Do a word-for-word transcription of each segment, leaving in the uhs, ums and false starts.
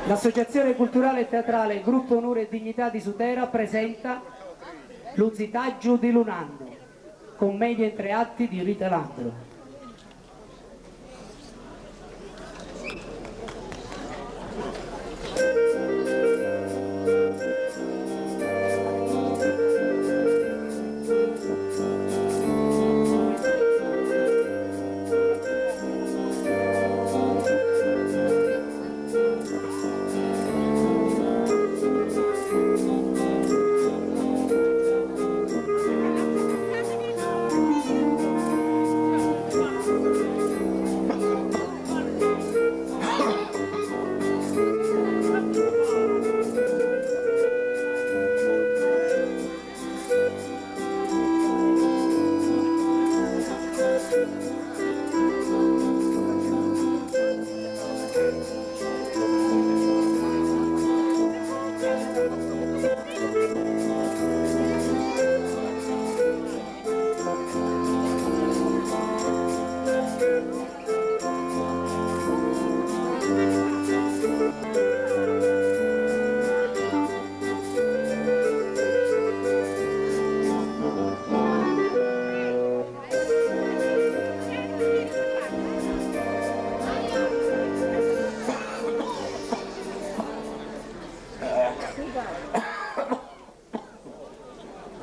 L'Associazione Culturale e Teatrale Gruppo Onore e Dignità di Sutera presenta Lu zitaggiu di lu nannu, commedia in tre atti di Rita Landro.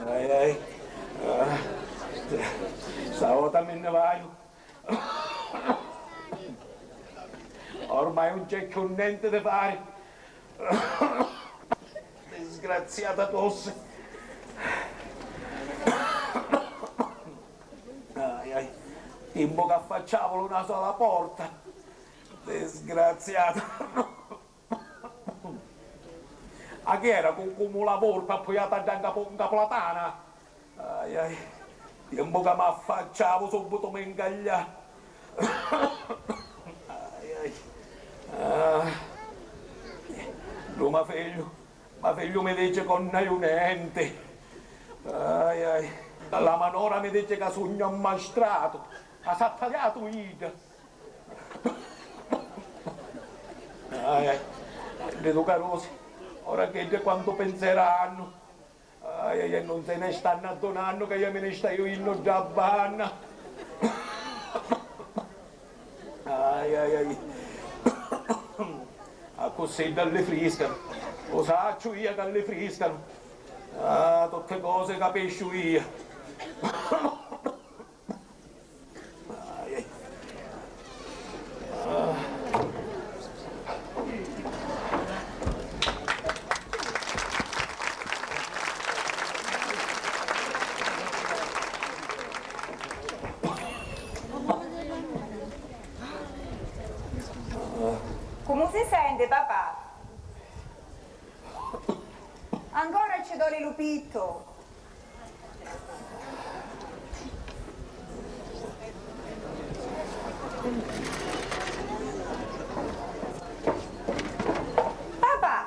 Ai, ai. Ah, stavota mi nni vaiu. Ormai 'un c'è cchiù nenti di fari. Disgraziata tosse. Ai, ai. Timpu c'affacciavu lu nasu a la porta. Disgraziata. A chi era cu-, cumu la vurpi appuiata ddà ncapu, ncapu la tana? Ai, ai, tiempu ca m'affacciavu, subbutu mi ncaglià. Ai, ai. Ah. Lu ma figliu, ma figliu mi dici ca 'un haiu nenti. Ai, ai. La manora mi dici ca sugnu ammastratu, ca s'ha taliatu idda. Ai, ai, ddi du carusi, ora chiddi quantu pinzeri hannu. Ai, ai, e nun si nni stannu addunannu ca iu mi nni staiu jinnu dda banna. Ai, ai, ai. Accussì dda li friscanu. U sacciu iu ca li friscanu. Ah, tutti cosi capisciu iu. Comu si senti, papà? Ancora ci doli lu pittu? Papà!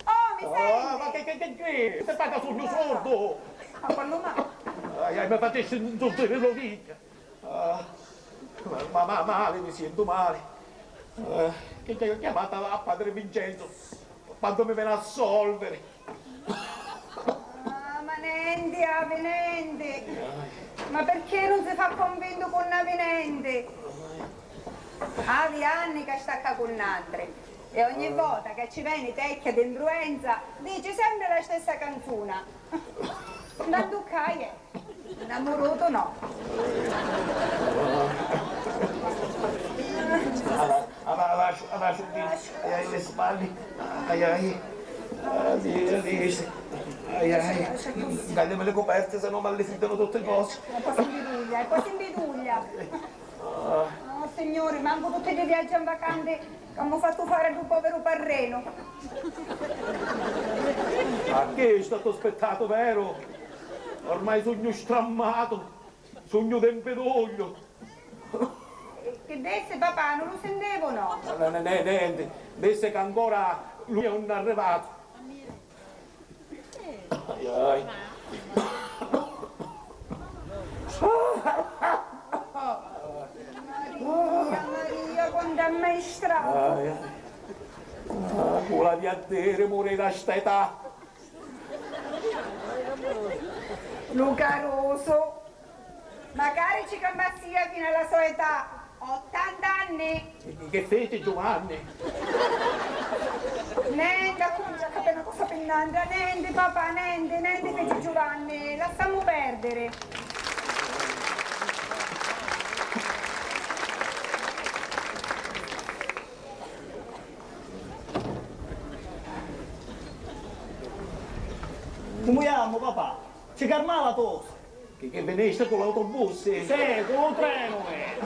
Oh, mi senti? Ah, ma chi, chi, chi, chi? Ti pari ca sugnu surdu? Ma quannu mai? Ai, ai, mi facissi nzurdiri l'orecchia. Ah, ma, ma, mali, mi sientu mali. Eh, chi, chi, chiamati a, a padri Vincenzu, quantu mi veni a solviri. Ah, ma nenti, avi nenti. Ma pirchì nun si fa cunvintu cu n'avi nenti? Avi anni ca sta ccà cu nantri e ogni vota ca ci veni tecchia di nfruenza dici sempri la stessa canzuna. Ntantu ccà è. Nnamurutu no. Ala, ala, ala, lasciu, ala, lasciu, ai, ai, li sballi, ai, ai, ai, ai, ai, ncagliami li cuperti, se no m'allifriddanu tutti cosi. E po' si mbituglia, e po' si mbituglia. Oh, Signuri, mancu tutti li viaggi in vacanti c'ammu fattu fari a ddu poviru parrenu. A chistu t'haiu spittatu, veru? Ormai sugnu strammatu, sugnu di mpidugliu. Chi dissi, papà? Nun lu sintivu, no? No, no, no, nenti. Dissi ca ancora lu mia nun è arrivatu. Ai, ai. Maria, Maria, quantu ammaestratu! Ai, ai. Ah, cu l'avia a diri muriri a st'età? Lu carusu, macari ci cammassia finu a la so età, ottanta anni. E chi feci Giuvanni? Nenti, accuncia ca pi na cosa pi n'antra, nenti, papà, nenti, nenti feci Giuvanni, lassammu perdiri. Comu jammu, papà? Ci carmava la tosi? Chi, chi vinisti cu l'autobussi? Sì, cu lu trenu, eh.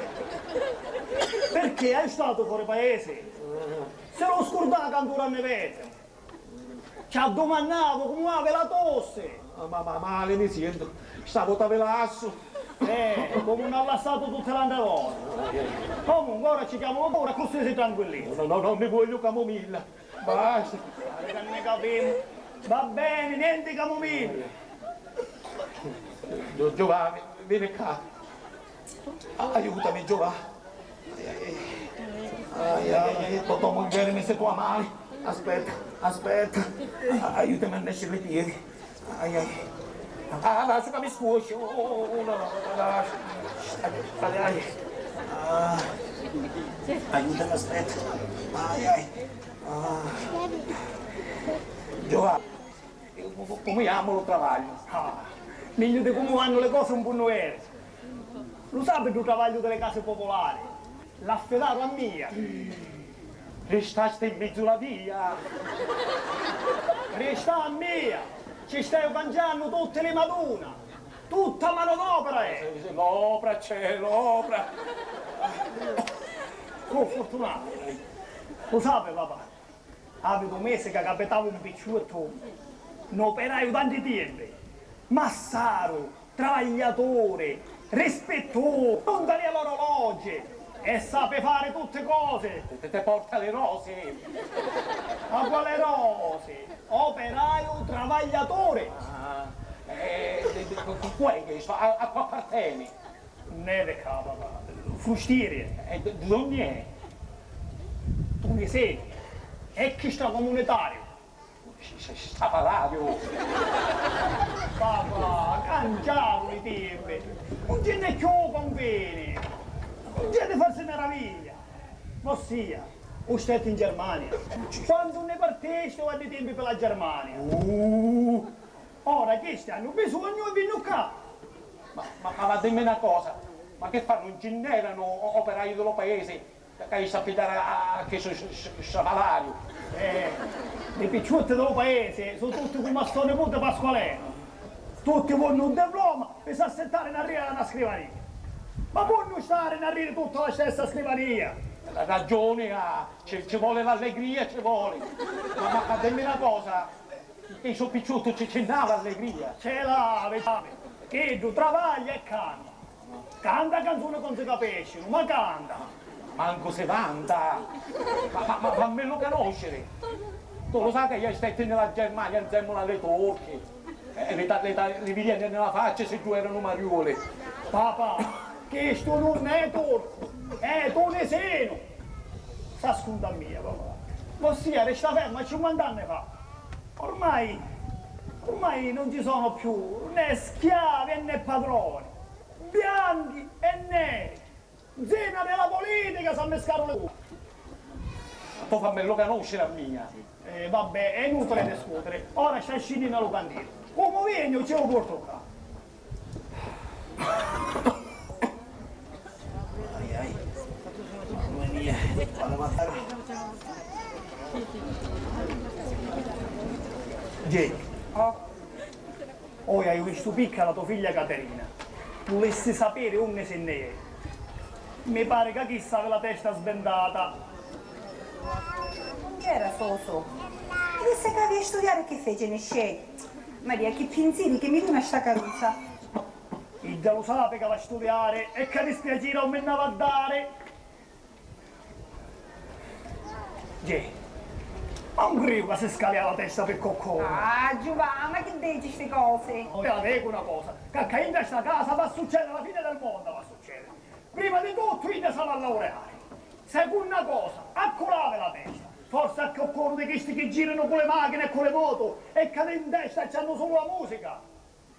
Pirchì hai statu fori paesi? Si lu scurdà cantu ora nni vedi? Ci addumannavu comu havi la tosi. Ah, ma, ma, mali mi sientu, stavu tavilassu. Eh, comu nn'ha lassatu tutti l'antra voti. Comunque, ora ci chiamu lu cura, accussì si tranquillizza. No, no, no, mi vogliu camomilla. Basta. Pari ca nni capimu. Va beni, nenti camomilla. Gio-, Giovanni, veni ccà. Aiutami, Giovanni. Ai, ai, ai, to, to mugghieri mi si tua mali. Aspetta, aspetta. A-, aiutami a nesciri li piedi. Ai, ai. Ah, lascia ca mi scuosci. Oh, oh, oh, no, no, no, no, lascia. Ai, ai, ai. Ah. Aiutami, aspetta. Ai, ai. Ah. Giovanni, comu, comu jammu lu travagliu? Ah, megliu di comu vannu li cosi un punnu eri. Lu sapi ddu travagliu di li casi populari? L'affidaru a mia. Ristasti in mizzu la via. Rista a mia. Ci staiu canciannu tutti li maduna. Tutta manodopera è. Sì, sì, l'opra c'è, l'opra. Cu furtunatu. Lu sapi, papà? Havi du mesi ca capitava un picciottu, n'operaiu tanti tiempi, massaru, travagliaturi, rispittusu, nun talia l'orologi e sapi fari tutti cosi. Ti, ti, ti porta li rosi. Ma quali rosi? Operaiu, travagliaturi. Ah, eh, di, di, cu, cu, cu è chistu? A, a cu apparteni? Nè di ccà, papà. Frustiri. E d-, di dunni è? Tunisinu. È chistracomunitariu. S-, s-, stapalariu. Papà, canciaru li tiempi. Nun ci nn'è cchiù cunfini. Nun c'è di farsi maraviglia. Vossia, u stetti in Germania. Quantu nni partisti u addi tiempi pi la Germania? Uh. Ora, chisti hannu bisognu e vinnu ccà. Ma, ma, ma, ma dimmi na cosa, ma chi fannu? Nun ci nn'eranu o-, operai di lu paisi ca, ca isti a pigghiari a, a chistu s-, s-, stapalariu? Eh, li picciutti di lu paisi su tutti comu a so niputi Pasqualè. Tutti vonnu un diploma pi s'assittari narriri a na scrivania. Ma vonnu stari narriri tutti a la stessa scrivania? Ra-, ragiuni ha, ci, ci voli l'allegria, ci voli. Ma, ma, ma dimmi na cosa, Chi so picciuttu ci, ci nn'havi allegria? Ce l'havi, ce l'havi. Chiddu travaglia e canta. Canta canzuni ca 'un si capiscinu, ma canta. Mancu si vanta. Ma, ma, ma fammillu canusciri. Tu lu sai ca iu stetti nni la Germania nzemmula a li turchi. E li ta-, li ta-, li vidienni nni la facci si ddu eranu mariuli. Papà, chistu nun è turcu, è tunisinu. Sta scunta a mia, papà. Vossia resta fermu a cinquanta anni fa. Ormai, ormai non ci sono più né schiavi e né padroni, bianchi e neri. Nzina della politica s'ammiscaru li. Tu fammillu canusciri a mia. Eh, vabbè, è inutile discutere. Ora sta scinni nna lu cantinu. Comu vegnu, ci lu portu ccà. Ai, ai. Mamma mia, quale matara. Geni. Oh. Oi, haiu vistu picca la to figlia Caterina. Vulissi sapiri unni si nni è. Mi pari ca chissa havi la testa sbintata. Nun c'era, Soso. Dissi ca avia studiari e chi feci, niscei. Maria, chi pinsiri chi mi duna sta carusa. Idda lu sapi ca va studiari e ca dispiaciri un mi nn'ava a dari. Gè, ma un criu ca si scalia la testa pi coccona. Ah, Giuvà, ma chi dici sti cosi? Ora dicu una cosa, ca ccà intra sta casa va succedere la fine del mondo, va succedere. Prima di tuttu idda s'havi a laureari. Secunna cosa, a cu l'havi la testa? Forsa cchiù cornu di chisti chi giranu cu li machini e cu li motu e ca di 'n testa c'hannu sulu la musica.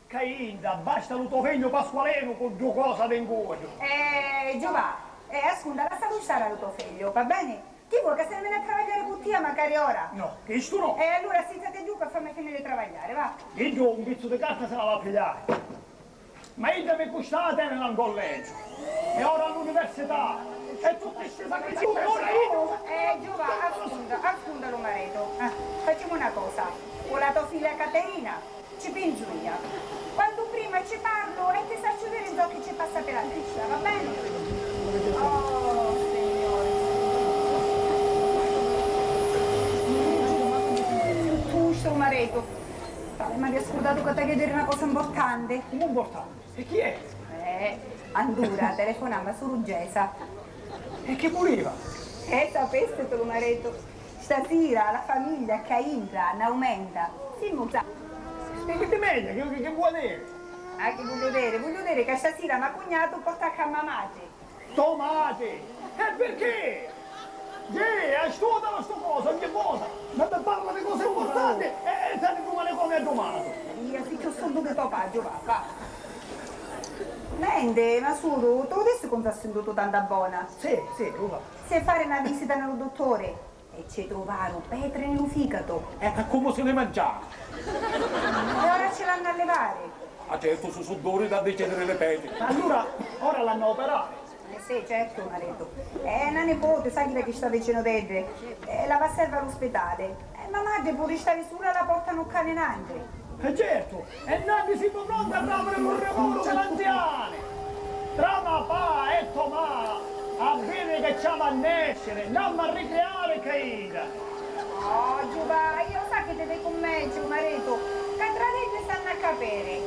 Ca intra, basta lu to figliu Pasqualinu cu ddu cosa di 'n cuogghiu. Eh, Giuvà, eh, ascunta, lassatu stari a lu to figliu, va beni? Chi vuoi, ca si ni meni a travagliari cu tia macari ora? No, chistu no. E allura assittati ddu ca fammi finiri di travagliari, va. Iddu un pizzu di carta si la va a pigliari. Ma idda mi custava tenila 'n collegiu, e ora all'università, e tutti sti sacrifici, e ora iddu... Eh, Giuvà, ascunta, ascunta lu maritu. Eh, faccimu na cosa, cu la to figlia Caterina ci pinzu ia. Quantu prima ci parlu e ti sacciu diri zocchi ci passa pi la testa, va beni? Oh, Signuri. Tu, stu maritu. Tali, m'avia scurdatu ca t'avia diri na cosa 'mportanti. Comu 'mportanti? E chi è? Eh, andura, telefonamma sulu Gesa. E chi vuliva? Eh, sapestitu, lu maritu. Stasira la famiglia ca intra n'aumenta. Simmu za. Spiegati meglio, chi, chi, chi vuoi diri? Ah, chi voglio diri? Voglio diri ca stasira ma cugnatu porta a ca ma matri. To matri? E pirchì? Sì, è astuta la sto cosa, ogni vota mi parla di cose importanti e, e teni ddu manicomio addumatu. Ia si cchiù surdu chi to patri, va, va. Nenti, ma sulu, tu u dissi cu 'un s'ha sintutu tanta bona? Sì, sì, lu fa. Si è fari na visita nna lu dutturi. E ci truvaru petri nni lu ficatu. E comu si li manciau? E ora ci l'hannu a livari. Ah, certu, su, su duri da decidiri li petri. Allura, ora l'hannu a operari? Eh sì, certu, maritu. E na niputi, sai chidda chi sta vicinu d'eddi? E la va a servi a lu spitali. E ma matri puru stari sula la portanu ccà ninantri. E certu, e nanni simu pronti a rapiri lu rivolu di l'anziani. Tra ma pa e to ma, a viri chi ci havi a nesciri, n'hamu a ricriari cca. Oh, Giuvà, io sa chi ti dicu megghiu, maritu, ca tra d'eddi s'hannu a capiri.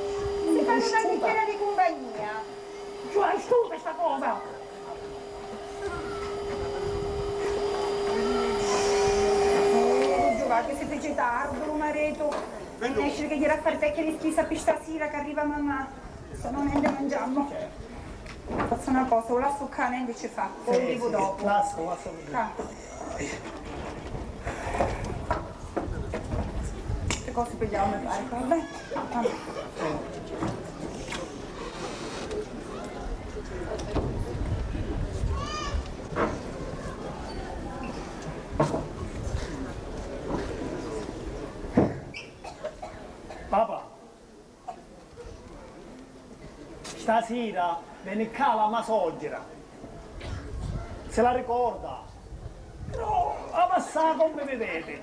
Si fannu na chiacchiera di cumpagnia. Giù, è astuta sta cosa! Giuvà, chi si fici tardu, lu maritu. Nesciri chi jiri a fari pecchia di spisa pi stasira, ca arriva mamà. Se no nenti manciamu. Fazzu na cosa, u lassu ccà, nenti ci fa. Poi u divu dopu. Lassu, lassu. Ccà. Che cosa pigliamo, mi pare, vabbè. Vabbè. Papà, stasira veni ccà la ma soggira. Se la ricorda? Però la passà comu mi viditi.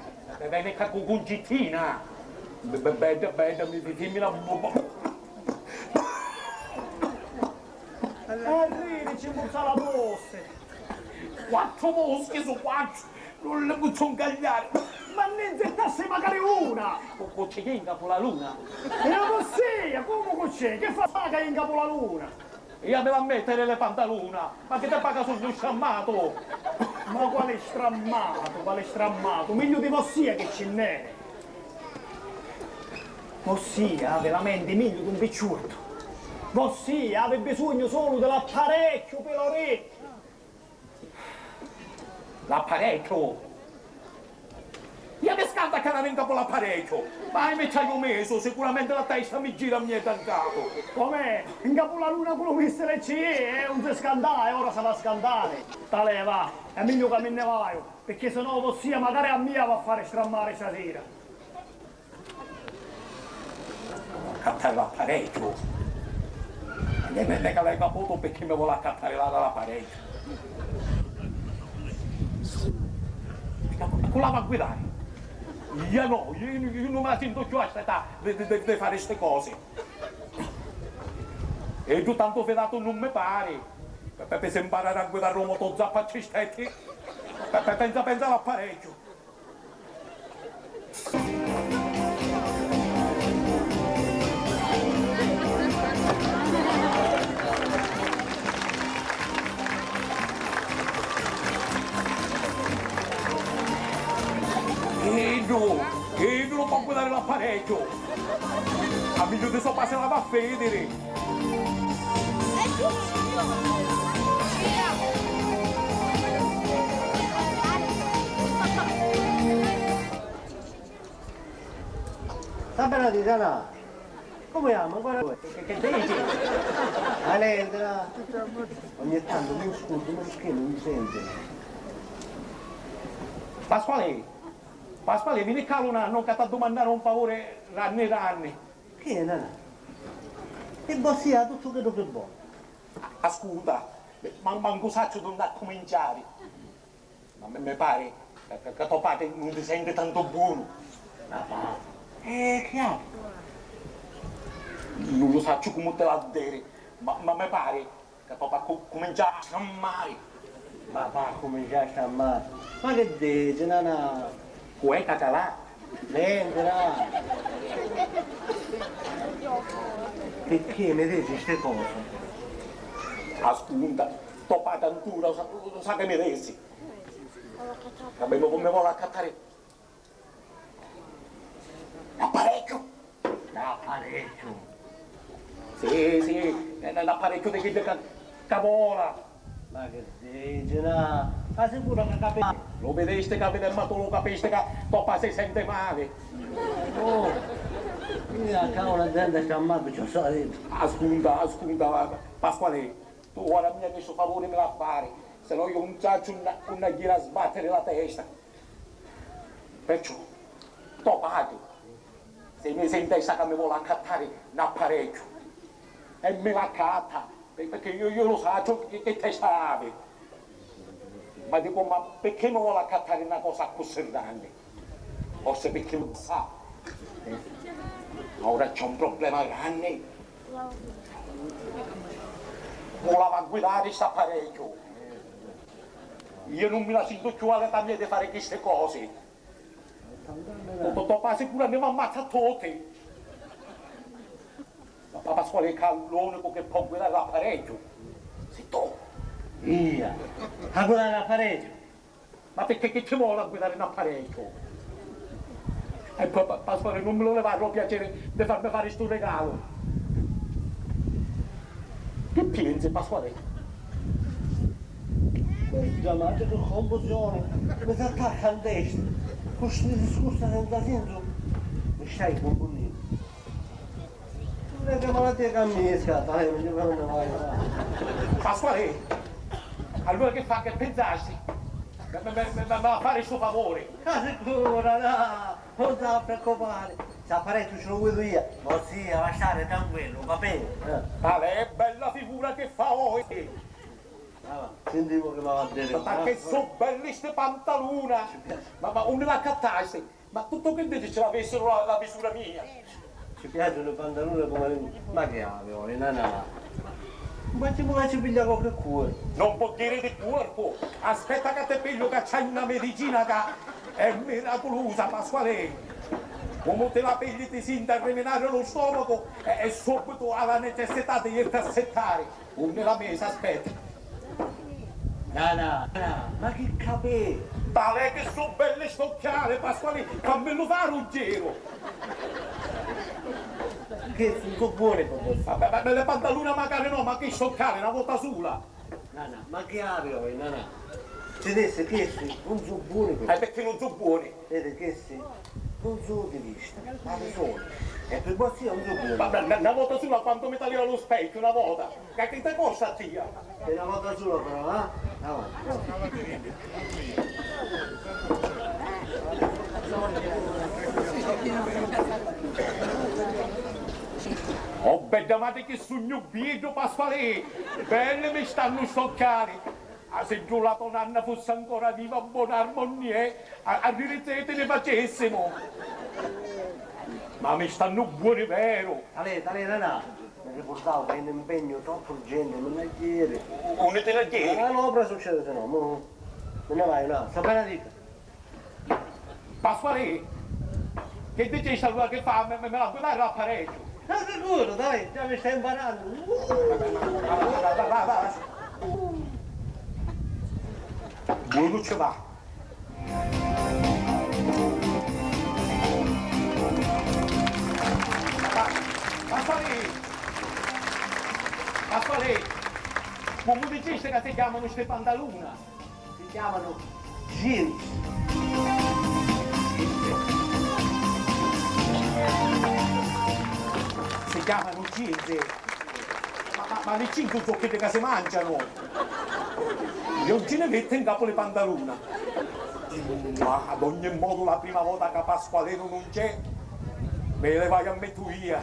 Veni ccà cu Cuncittina. Be-, be-, bedda, bedda, mi, mi, fimmina bu-, bu-, arrivi, ci musa la tosse. Quattru moschi su quattru, nun li pozzu 'ncagliari. Ma nni nzittassi macari una! Cu, cu ci jinca cu la luna? E la vossia, comu cu c'è? Chi fa ca jinca cu la luna? Ia mi va a mettiri li pantaluna, ma chi ti paga sugnu strammatu? Ma quali strammatu, quali strammatu? Migliu di vossia chi ci nn'è. Vossia havi la menti migliu d'un picciurtu. Vossia havi bisugnu sulu di l'apparecchiu pi l'orecchi. L'apparecchiu? Ia mi scanta ca nani 'ncapu l'apparecchiu! Mai mi ci haiu misu, sicuramenti la testa mi gira a miedda 'ncapu. Com'è? 'Ncapu la luna cu lu missili ci jì e 'un si scantai, ora s'havi a scantari. Talè, va, è migliu ca mi nni vaiu, picchì si no vossia macari a mia va a fari strammari stasira. Accattari l'apparecchiu. E mi, mi, mi capu picchì mi voli accattari la, la, l'apparecchiu. Cu l'havi a guidari? Ia no, iu, iu, iu nun mi la sintu cchiù a stà di, di, di, di fari sti cosi. E iddu tantu fidatu nun mi pari. Pe, pe, pe si mparari a guidari lu motozappu a cistetti. Pe, pe, penza, penza l'apparecchiu. Iddu, iddu lu po guidari l'apparecchiu. A migliu di so pasi la va a fidiri. Bella di sana. Come siamo? Ancora che, che, che dici? Ma niente, no? Ogni tanto mi scuso, ma perché non mi sente? Pasquale, Pasquale, vini ccà, Luna, non ca t'ha dumannari un favore ranni ranni. Chi è, nana? Ti bossia tutto quello che vuoi. Ascolta, ma mancu saccio dove accuminciare. Ma mi, mi pare ca, ca, ca to patri non ti sente tanto buono. Ma va. Eh, chiaro. Non lo saccio come te l'ha dire, ma, ma mi pare ca to pa cu, cuminciassi a male. Ma va, cuminciassi a male. Ma che dici, nanà? Cu è ca calà? Niente, dai. Perché mi dici ste cose? Ascolta, to patri ancora lo sa, lo sa che mi resi. Vabbè, ma come vuole accattare? L'apparecchio! L'apparecchio! Sì, sì, è l'apparecchio di chi ca, ca vola! Ma che dici, no? Ma sicuro che capi-. Lo vedeste che vede, ma tu lo capisti che toppa si sente male! Oh! Io a cavolo dentro sta mano, ci ho salito! Ascolta, ascolta, Pasquale, tu ora mia che sto favore me l'ha fare, se no io non saccio un, un giro a sbattere la testa. Perciò, to patri, se mi sente sa ca mi vuole accattare un apparecchio, e mi l'accatta, pe-, perché io, io lo saccio che, che testa havi. Ma dico, ma perché mi vuole accattare una cosa così grande? Forse perché lo sa. Ora c'è un problema grande. Voleva guidare st'apparecchio. Io non mi la sento più all'età mia di fare queste cose. Tutto, tutto, ma sicuro mi ammazza a tutti. Ma Pasquale, che l'unico che può guidare l'apparecchio sei tu. Io? A guidare l'apparecchio? Ma perché che ci vuole a guidare un apparecchio? E poi, Pa-, Pasquale, non me lo levare lo piacere di farmi fare sto regalo. Che pensi, Pasquale? Giamate che confusione, mi si attacca in testa, con sti discorsi senza senso, mi stai confondendu. Non è che malattia che mi scatta, eh, non ci fanno mai. Pasquale, allora che fa, che pensasti? Mi, mi, mi, mi, mi va a fare sto favore? Ma sicuro, no, non sta preoccupare. S'apparecchio ce lo guido io. Ma sì, va a stare tranquillo, va bene? Eh. Tale è bella figura che fa oggi. Ah, sentivo che mi va a dire. Ma che so belli ste pantaluna! Ma, ma unni l'accattasti? Ma tutto che dici ce l'avessero la, la misura mia? Ci piacciono i pantaloni come le... Ma che avevo, nanà? Ma ci vuole ci piglia qualche cuore? Non può dire di cuorpo! Aspetta che te piglio che c'hai una medicina che è miracolosa, Pasquale! Come te la pigli ti senti a rimenare lo stomaco e, e subito ha la necessità di irti a settare. Unni la mesa, aspetta. Nanà, nanà, ma chi capì? Talè che so belli st'occhiali, Pasqualì, fammillu fari un giro. Chesti so buoni, po'. Vabbè, ma, ma le pantalune magari no, ma chi st'occhiali, una vota sola. Nanà, ma chi havi oi, nanà? Ci dissi, chesti non so buoni, po'. E perché non so buoni? Vedi, chesti non so di vista, ma li sono. E per vossia non so buoni. Vabbè, una, una vota sola quanto mi talia lo specchio, una vota. Ca chi te costa a tia? E una vota sola però, eh? Avanti, avanti. Oh, bedda mati chi sugnu bieddu, Pasqualè! Belli mi stannu st'occhiali! Ah, siddu la to nanna fussi ancora viva, bon'armonia, a, a ririzzeti ni facessimu! Ma mi stannu buoni veru! Talè, talè, nanà! Mi ricurdavo ca è un impegnu troppu urgenti, mi n'haiu a jiri. Unni ti n'haiu a jiri? Ah, no, però succede se no, mo mi ne vaiu, no, sta bella dica. Pasqualì, che dicisti allura che fa? Mi, mi, mi la guidari l'apparecchiu? Ma sicuru, dai, già mi stai imparando. Vai, vai, vai, vai. Buono ci va. Pa-, Pasqualì! Pasqualì! Comu dicisti ca si chiamanu sti pantaluna? Si chiamano jeans. Chiamanu cinzi. Ma, ma, ma li cinzi so chiddi ca si mancianu. Io nci ni metti ncapu li pantaluna. Ma ad ogni modu la prima vota ca Pasqualinu nun c'è, mi li vaiu a mettu io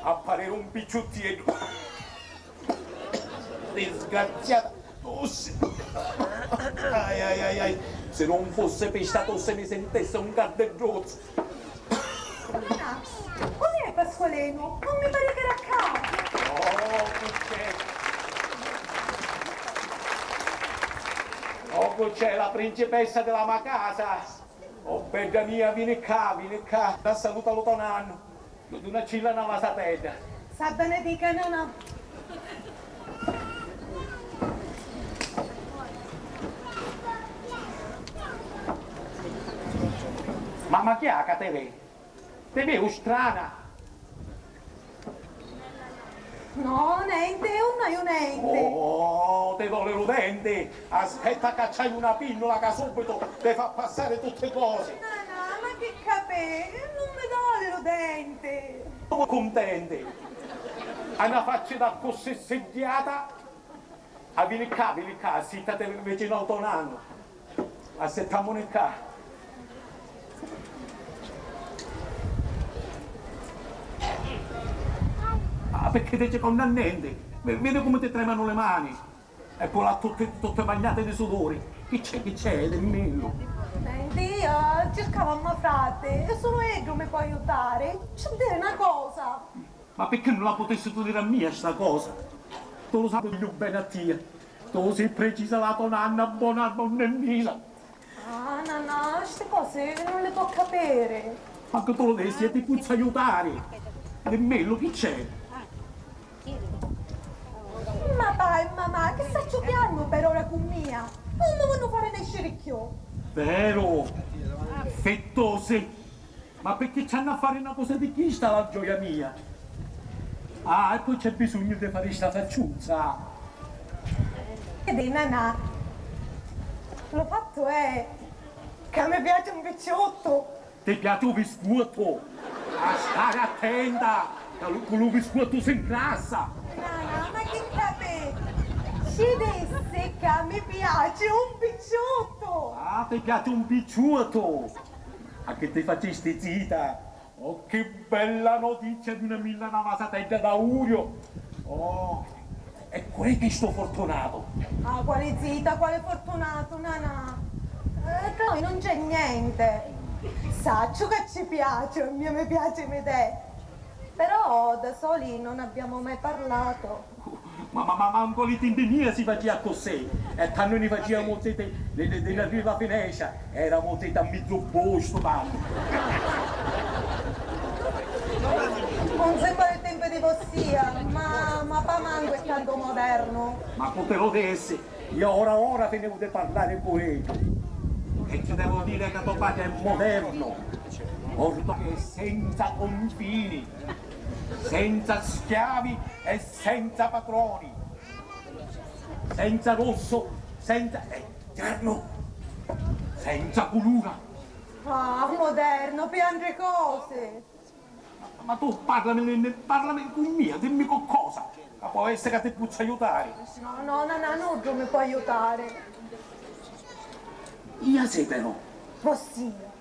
a pariri un picciuttieddu. Disgraziata. Tosse. Ai, ai, ai, ai. Se non fosse per sta tosse mi sentesse un cardeddozzo. Ma cos'è Pasqualino? Non mi pare che era a casa. Oh, chi c'è? Oh, chi c'è la principessa della ma casa? Oh, bedda mia, vini ccà, vini ccà. Da saluta lu to nannu. Dunaccilla na vasatedda. Sa benedica, nanà. Mamma, chi ha ca te ve? Te veru strana. No, nenti, nun haiu nenti. Oh, te doli lu denti? Aspetta ca c'haiu una pinnula ca subito te fa passari tutti cosi. Nanà, ma chi capè, nun mi doli lu denti. Comu cuntenti? A na facci d'accussì siddiata? Ah, vini ccà, vini ccà, assittati vicinu a to nannu. Assettamuni ccà. Ah, perché ti ci connannenti? Vedi come ti tremano le mani. E poi là tutte, tutte bagnate di sudori. Chi c'è, chi c'è? Dimmillu. Nenti, io circavo a mo frati, e sulu iddu mi può aiutari. Ci diri na cosa. Ma picchì nun la putessitu diri a mia sta cosa? Tu lu sai megghiu beni a tia. Tu si precisa la to nanna bona bona e misa. Ah, nanà, sti cosi nun li po' capiri. Ma chi tu lu dessi e ti puzzu aiutari. Dimmillu, chi c'è? Ma pai, mamà, chi sacciu chi hannu per ora cu mia? Nun mi vonnu fari nesciri cchiù. Veru? Fittusi! Ma picchì ci hannu a fari na cosa di chista, la gioia mia? Ah, e poi c'è bisognu di fari sta facciuzza? Vedi, nanà, lu fattu è ca mi piaci un picciottu. Ti piaci u viscuottu? A stari attenta, ca lu, cu lu viscuottu si ngrassa. Nanà, ma chi capì? Ci dissi ca mi piaci un picciottu. Ah, ti piaci un picciottu? A chi ti facisti, zita? Oh, chi bella notizia di una milla na vasatedda d'aurio! Oh, e cu è chistu Fortunato? Ah, quali zita, quali Fortunato, nanà? Eh, tra noi non c'è niente. Sacciu che ci piaci, a mia mi piaci mi te. Però da soli non abbiamo mai parlato. Ma, ma, ma manco li timpi mia si facia accussì, e tannu ni faciamu ziti di, di, di, di la finestra, eramu ziti a mizzu postu, tannu. Non sembra il tempo di vossia, ma, ma pa manco è tanto moderno. Ma cu te lo dessi, io ora ora finivu di parlare cu iddu, e ti devo dire che to patri è moderno, ormai è senza confini. Senza schiavi e senza patroni, senza rosso, senza, eh, giarno, senza culura. Ah, moderno, piangi cosi. Ma, ma tu parlami, parlami cu mia, dimmi qualcosa, ca può essere ca ti pozzu aiutari. No, no, no, no, nuddu mi può aiutari. Ia sei però. Vossia.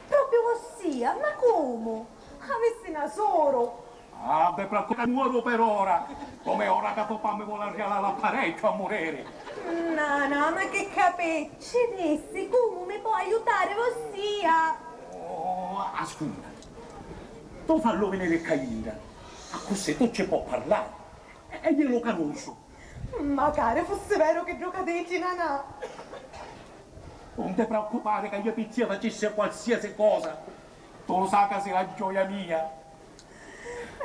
Propriu vossia, ma comu? Avissi na soru? Ah, beh, preoccupati, muoru per ora. Come ora ca to pa mi voli arrialari l'apparecchiu a mureri. No, no, ma chi capì? Ci dissi, comu mi pò aiutari vossia? Oh, asculta. Tu fallu veniri ccà intra. Accussì tu ci pò parlari. E, e io lu canusciu. Macari fussi veru chiddu ca dici, nanà. Nun ti preoccupari ca io pi tia facissi qualsiasi cosa. Tu lu sa ca si la gioia mia.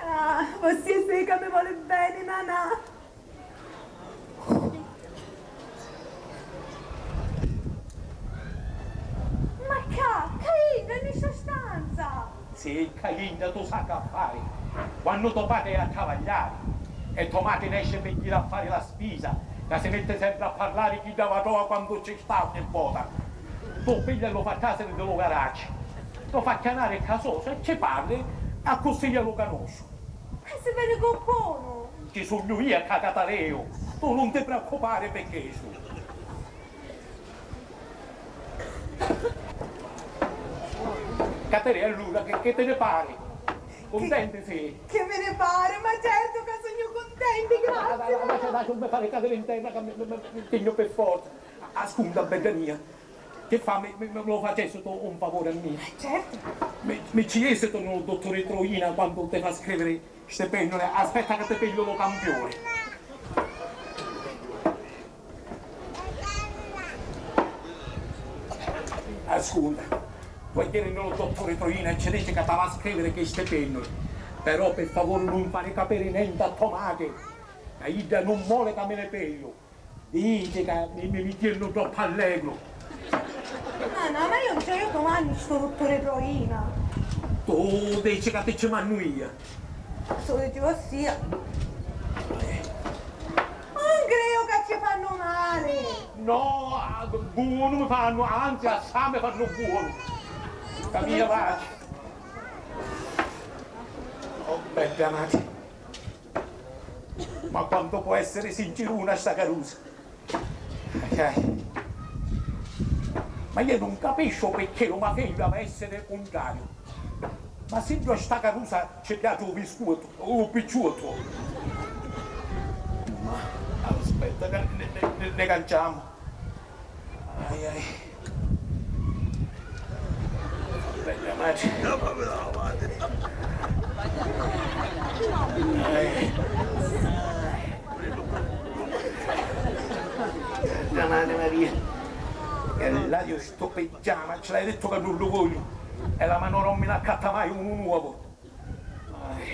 Ah, vossia sì ca mi voli beni, nanà. Ma ca, ca intra nni sta stanza! Sì, ca intra tu sa ca fari. Quannu to patri è a travagliari e to matri nesci pi jiri a fari la spisa, ca si metti sempri a parlari chidda va trova quantu ci sta ogni vota. Tu piglia e lu fa trasiri di lu garaggi. Lu fa chianari ccà sosu e ci parri, accussì io lu canusciu. E si veni coccunu? Ci sugnu io ca ca t'aveu, tu nun ti preoccupari pi chistu. Caterè, allura, chi, chi ti ni pari? Cuntenti si? Chi mi ni pari? Ma certu ca sugnu cuntenti, grazie. Dai, dai, dai, lasciami fari cadiri in terra, ca mi, mi, mi, mi tignu pi forza. Ascunta, bedda mia, chi fa, mi, mi, mi lu facessitu un favuri a mia? Certu. Mi, mi ci jessitu nni lu dutturi Troina quannu ti fa scriviri sti pennuli? Aspetta ca ti pigliu lu campiuni. Ascunta, va jiri nni lu dutturi Troina e ci dici ca t'havi a scriviri chisti pennuli, però pi favuri nun fari capiri nenti a to matri, ca idda nun voli ca mi li pigliu. Dici ca mi, mi, mi tiennu troppu allegru. No, no, ma io non ci aiuto mai sto duttore Troina. Tu dici ca ti ci mannu io. Solo dici vossia. Non credo che ci fanno male. No, ah, buonu mi fannu, anzi, assai mi fannu buonu. Famiglia pace. Oh, bedda matri. Ma quantu pò essiri sinciruna sta carusa! Ai, ai. Ma io nun capisciu picchì lu me figghiu havi a essiri cuntrariu. Ma siddu a sta carusa ci piaci u viscutu, u picciutu. Ma aspetta ca ni, ni, ni, ni canciamu. Ai, ai. Bedda matri. Ai. Bedda matri Maria. E l'aria stu pigiama, ci l'hai dettu ca nun lu vogliu. E la me nonna non mi n'accatta mai unu nuovu. Ai.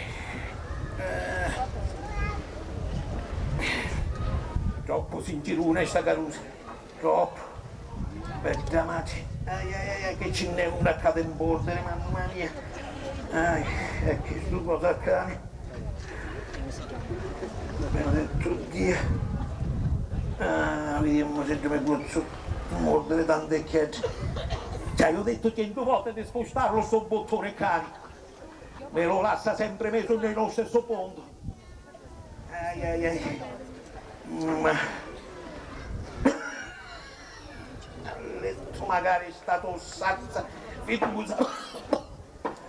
Eh. Troppu sinciruna è sta carusa. Troppu. Bedda matri. Ai, ai, ai, ai, che ci nn'è una ccà di mbordiri, mamma mia. Ai, e chistu cosa accadi? Benedettu Dio. Ah, vidimu siddu mi pozzu mordiri tanti e chieddi. Ci haiu dettu centu voti di spustarlu stu buttuni ccà. Mi lu lassa sempri mesu nni lu stissu puntu. Ai, ai, ai. Ma lettu macari sta tussazza fidusa.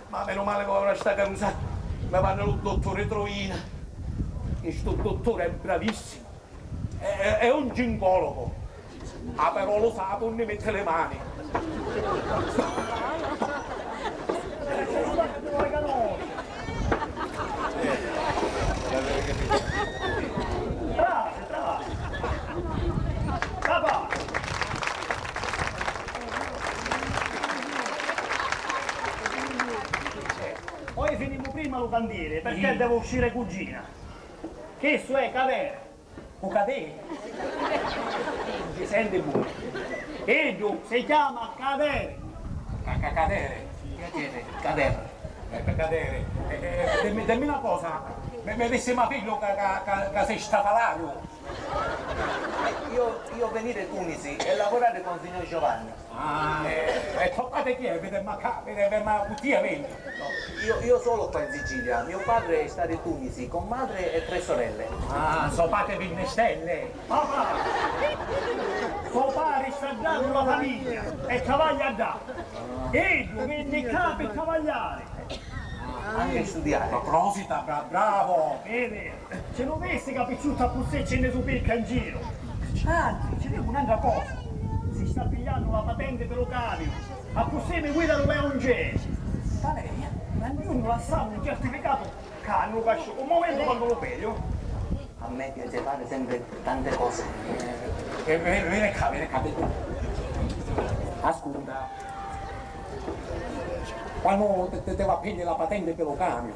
Ma menu mali ca ora sta carusa mi va nni lu dutturi Troina. Chistu dutturi è bravissimu. È, è, è un gincologu. Ah, però lu sapi unni metti li mani. Bravi, bravi. Papà! Oi finimu prima lu candiri, perché devo uscire cugina. Chistu è cadere. U cadere? Nun si senti bonu. Iddu si chiama cadere. Ca-, ca-, cadere? Cadere. Cadere. Eh, eh, cadere. Eh, eh, dimmi, dimmi una cosa, mi, mi dissi ma figghiu ca, ca, ca, ca sei strafalaru? Eh, io, io venire Tunisi e lavorare con signor Giovanni. Ah, eh, e to patri chi è? Videmu ccà, videmu cu tia veni. Io, io solo qua in Sicilia. Mio padre sta di Tunisi con madre e tre sorelle. Ah, so patri vinni stelle. Papà! To patri sta ddà cu la famiglia e travaglia ddà. Iddu vinni ccà pi travagliari. Anche studiare. Ma prosita, bra-, bravo! Vedi? Ci lu visti ca picciutti accussì ci nni supicca in giru? Anzi, ci dicu n'antra cosa. Si sta pigliannu la patenti pi lu camiu, accussì mi guida lu me ungè. Talè, ma nn'haiu lassamu un certificatu ccà nni lu casciu, un mumentu quannu lu pigliu. A me piace fare sempre tante cose. Eh, eh, veni ccà, veni ccà, veni. Ascunta. Quannu ti, ti, ti va a pigli la patenti pi lu camiu,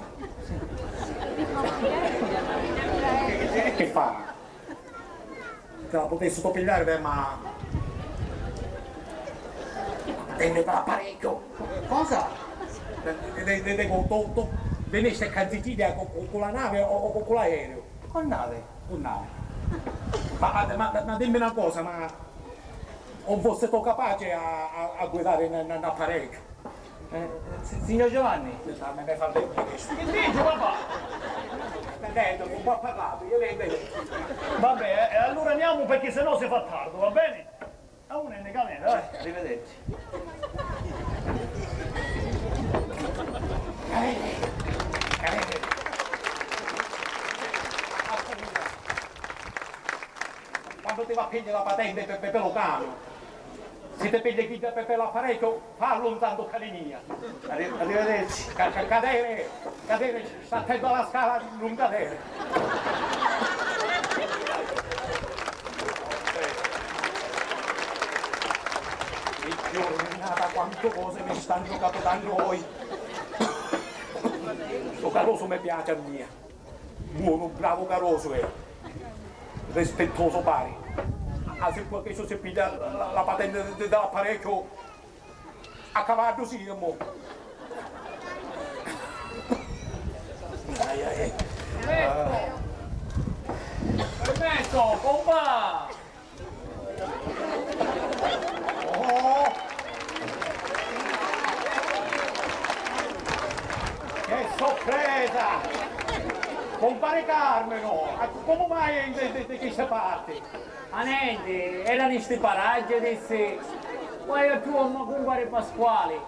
chi fa? Ti la putessitu pigliari, beh, ma la patenti pi l'apparecchiu. Cosa? Ti, ti, ti, ti dicu, tu, tu vinisti ccà in Sicilia cu, cu, cu la navi o, o cu, cu l'aereu? Cu navi. Cu navi. Ma, ma, ma, ma dimmi na cosa, ma non fossitu capaci a, a, a guidari n, n, n'apparecchiu? Eh, si-, signor Giovanni? Aspetta, mi, mi fa vediri chistu. Chi dici, papà? Senti, un po' ha parlato, io le vedo. Vabbè, e allura andiamo perché sennò si fa tardi, va bene? A una è negata, dai. Arrivederci. Quando ti va a prendere la patente per, per, per lo camion, si te pigli chi per, per l'apparecchio, fallo un tanto calinina. Arri-, arrivederci. Ca-, ca-, cadere, cadere, sta attento alla scala, non cadere. Che giornata, quanto cose mi stanno capitando oggi. Sto caroso mi piace a mia. Buono, bravo caroso è. Rispettoso pari. Ah, se poi che si piglia la, la, la patente de, de, dell'apparecchio, a cavallo sì, mo. Ai, ai, ai. Ah. Permesso, compà! Oh! Che sorpresa! Compare Carmeno, ma comu mai in, in, in queste parti? Ma nenti, era in sti paraggi, dissi, guai a truvamma cumpari Pasquali.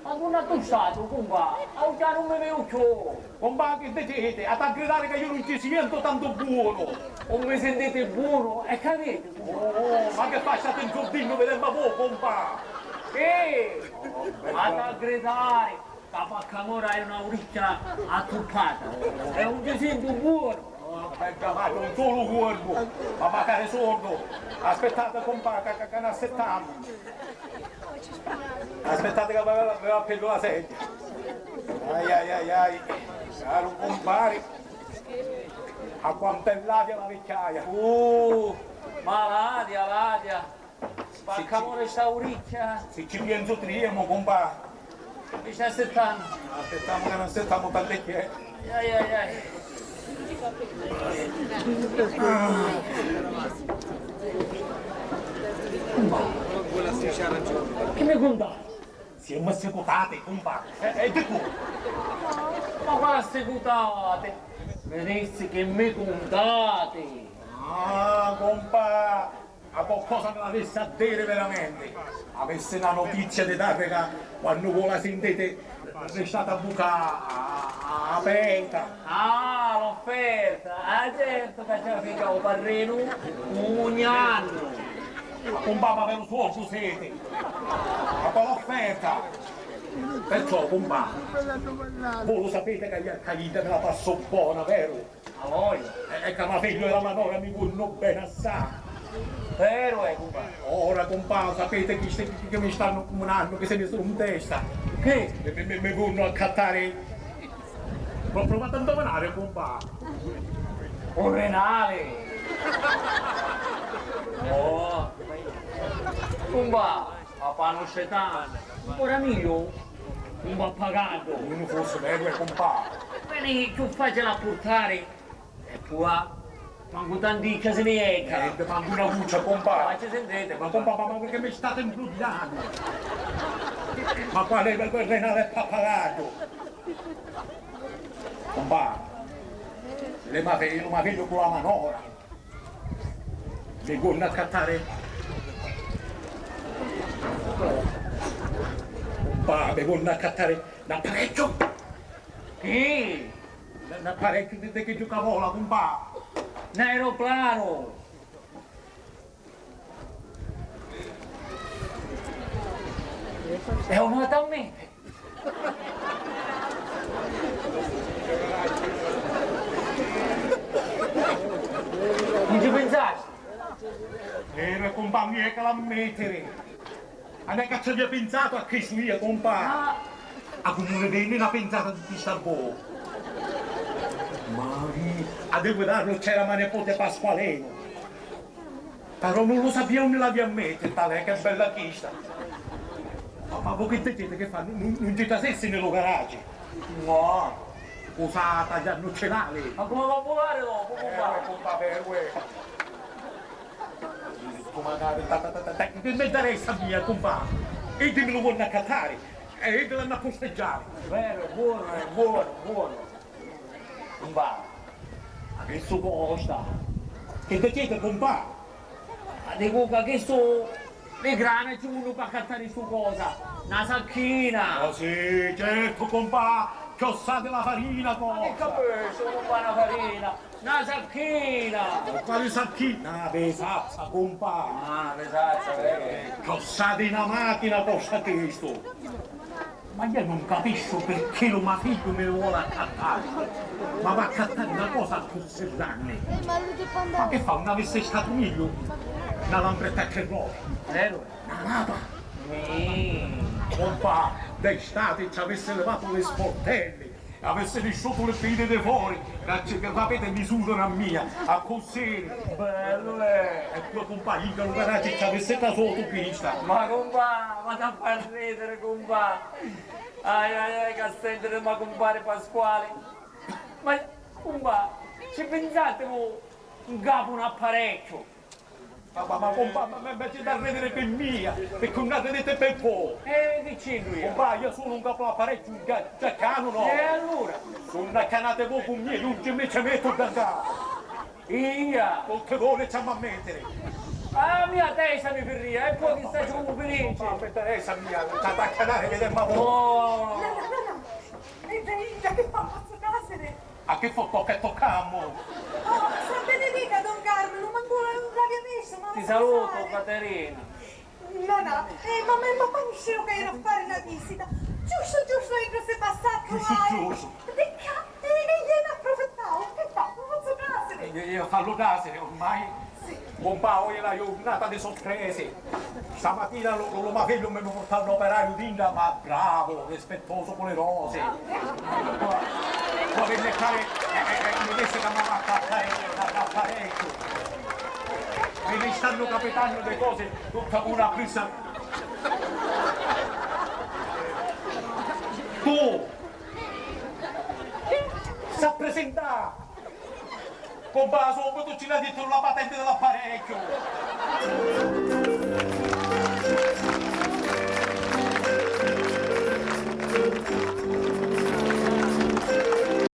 Ma dunni tu statu, cumpà? Auchia nun mi veu cchiù! Cumpà, chi diciti? Ati a gridari ca iu nun ci sientu tantu buonu! Nun mi sintiti buonu? E capiti, cumpà? Oh, oh, ma chi fai, stati nzurdinnu, videmma vo, cumpà! Chi? Ati a gridari ca pacca mora hai una uricchia attuppata e nun ci sintu buonu! Oh, bedda, ma un sulu cuorpu, ma macari sordu! Aspittate, cumpà, ca, ca, ca n'assettamu! Aspittate ca vi, vi, vi appieddu la sedia. Ai, ai, ai, ai. Caru cumpari, a quant'è ladia la vicchiaia. Uh, ma ladia, ladia. Spacca amore sta uricchia. Si ci pienzu triemu, cumpà. Mi stai assettannu. Assettamu ca n'assettamu tant'è che. Ai, ai, ai. Chi mi cunta? Siemu assicutati, cumpà. E, e di cu? Ma quali assicutati? Mi dissi chi mi cuntati. Ah, cumpà, ma qualcosa mi l'avissi a diri veramenti. Avissi na notizia di darvi ca quannu vo la sintiti, ristati a vucca a, a, aperta. Ah, l'offerta! Ah, certu ca ci la fica u parrinu, u mugnannu. Ma cumpà, ma veru sordu siti? Ma quali offerta? Perciò, cumpà, vo lu sapiti ca iu a Caida mi la passu bona, veru? A voglia. E, e ca ma figghiu e la manora mi vonnu beni assai. Veru è, cumpà. Ora, cumpà, sapiti chi, chi, chi mi stannu cumunannu, chi si misuru in testa? Chi? Mi, mi, mi, mi vonnu accattari. Pro-, pruvati a nduvinari, cumpà. Un rinali! Oh! Cumpà, a pannu scetanu! Ora mio, un pappagallu! Unu fossi veru, cumpà! Veni, cchiù facili a purtari! E pua, mancu tanticchia si ni ecca! Nenti, mancu una vucia, cumpà! Ma ci sintiti, ma cumpà, ma, ma perché mi stati imbrugghiannu? Ma quali è quel rinali e pappagallu? Cumpà, li ma figghiu, ma figghiu cu la manora. Mi vonnu accattari. Cumpà, mi vonnu accattari n'apparecchiu. Chi? N-, n'apparecchiu di, di chi giuca a vola, cumpà. N'aeroplanu. È un atamete. Nun ci pinsasti? Era cumpà, mi è ca l'ammettiri. A nn'è ca ci avia pinsatu a chistu ia, cumpà. Ah. A comu mi veni na pinsata di sta bo. Mari, a devu darlu c'era ma nepote Pasqualenu. Però nun lu sapia unni l'avia a mettiri, talè, che bella chista! Ma, ma vo chi diciti, chi fa? Nun, nun ci trasissi nni lu garagi? No! Cu sa tagliannu ci l'ali! Ma comu va a vulari dopu, cumpà? Eh, cumpà, veru è! Tu magari, ta, ta, ta, ta, ta, chi mi interessa a mia, cumpà? Iddi mi lu vonnu accattari e iddi l'hannu a pusteggiari! Veru, è buonu, è buonu, buonu! Cumpà! Chistu costa. Chi diciti, cumpà? Dicu ca chistu, li grana ci vunu p'accattari stu cosa. Na sacchina! Oh sì, certu, cumpà, chiossà di la farina costa! Ma chi capisciu, cumpà, na farina? Na sacchina! E quali sacchina? Na pesazza, cumpà! Ah, pesazza, vero? Chiossà di na machina costa chistu! Ma io non capisco perché lu ma figghiu mi voli accattari, ma va accattari na cosa accussì granni. Ma che fa, non avesse statu meglio una lambretta a tre ruote? Vero? Na lapa! Cumpà, d'estate ci avesse levato le sportelle e avesse lisciuto le pide di fuori, che sapete, misura a mia, accussì. Bello, eh! E poi, cumpà, io che lo garage ci avesse casato questa. Ma cumpà, ma da far ridere, cumpà! Ai, ai, ai, ca sentiri ma cumpari Pasquali. Ma, cumpà, ci pinsati vu ncapu un apparecchiu? Ma, ma, ma, cumpà, ma, ma, ma c'è da ridere per mia, perché non ridete per voi. E chi c'entru io? Cumpà, io sono ncapu l'apparecchiu già, già canu, no? E allora? Sono accanate voi con me, non ci mi ci metto da capo. Ia! Tutte voi ci ha a mettere! A mia testa mi firria, e poi chi sta giù felice! Ma mi interessa mia, non c'ha da canare che ma voi! Oh! No, no, no, no! E dai, che fa, pozzo casere? A che fa, tocca e tocca a mo? Oh, San Benedetto, don Carmelo, manco l'avia visto, ma... Ti saluto, Caterina! No, no, eh, mamma e papà niscenu ca era a fari na visita. Giusto, giusto, entru si passà a truvare. Giusto, giusto. Di ca, e, e ieri approfittau, che fa, non posso casere. Io, io fallo casere, ormai. Sì. Cumpà, oje la giornata di sorprese. Stamattina lo, lo, lo ma figlio mi portava l'operaio dinda, ma bravo, rispettoso con le rose. Poi, poi venne a fare, eh, eh, eh, mi disse che mi va a fare l'apparecchio. Mi stanno capitando le cose tutta una presa. Tu! S'ha presentà! Compà, subito ci l'ha detto la patente dell'apparecchio!